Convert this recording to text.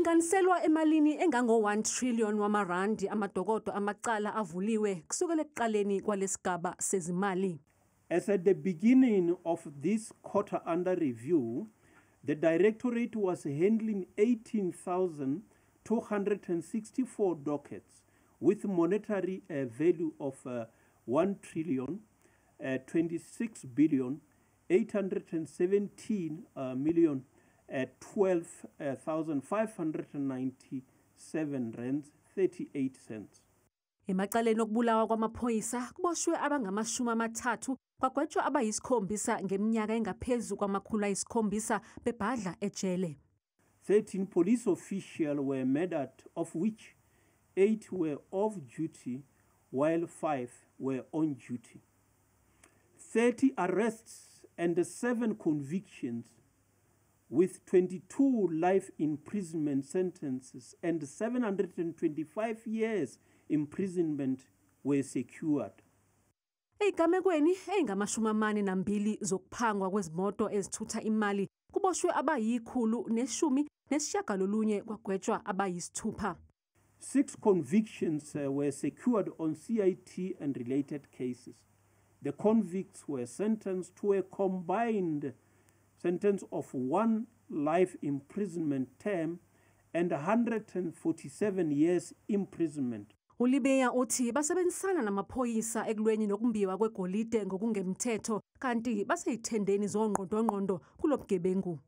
Kulinganiselwa emalini engango-1 trillion wamarandi amadokodo amacala avuliwe kusukela ekuqaleni kwalesigaba sezimali. As at the beginning of this quarter under review, the Directorate was handling 18,264 dockets with monetary value of 1 trillion 26 billion 817 million 12,597 rands 38 cents. Emacaleni okubulawa kwamaphoyisa kuboshwe abangama-30 kwagwetshwa abayisikhombisa ngeminyaka engaphezu kwama-700 bebhadla ejele. 13 police officials were murdered, of which 8 were off duty while 5 were on duty. 30 arrests and 7 convictions with 22 life imprisonment sentences and 725 years imprisonment were secured. Ezigamekweni ezingama-42 zokuphangwa kwezimoto ezithutha imali kuboshwe abayi-119 kwagwetshwa abayi-6. 6 convictions were secured on CIT and related cases. The convicts were sentenced to a combined sentence of 1 life imprisonment term and 147 years imprisonment. Ulibeya uthi basebenzisana namaphoyisa ekulweni nokumbiwa kwegolide ngokungemthetho kanti baseyithendeni zongqondongqondo kulobugebengu.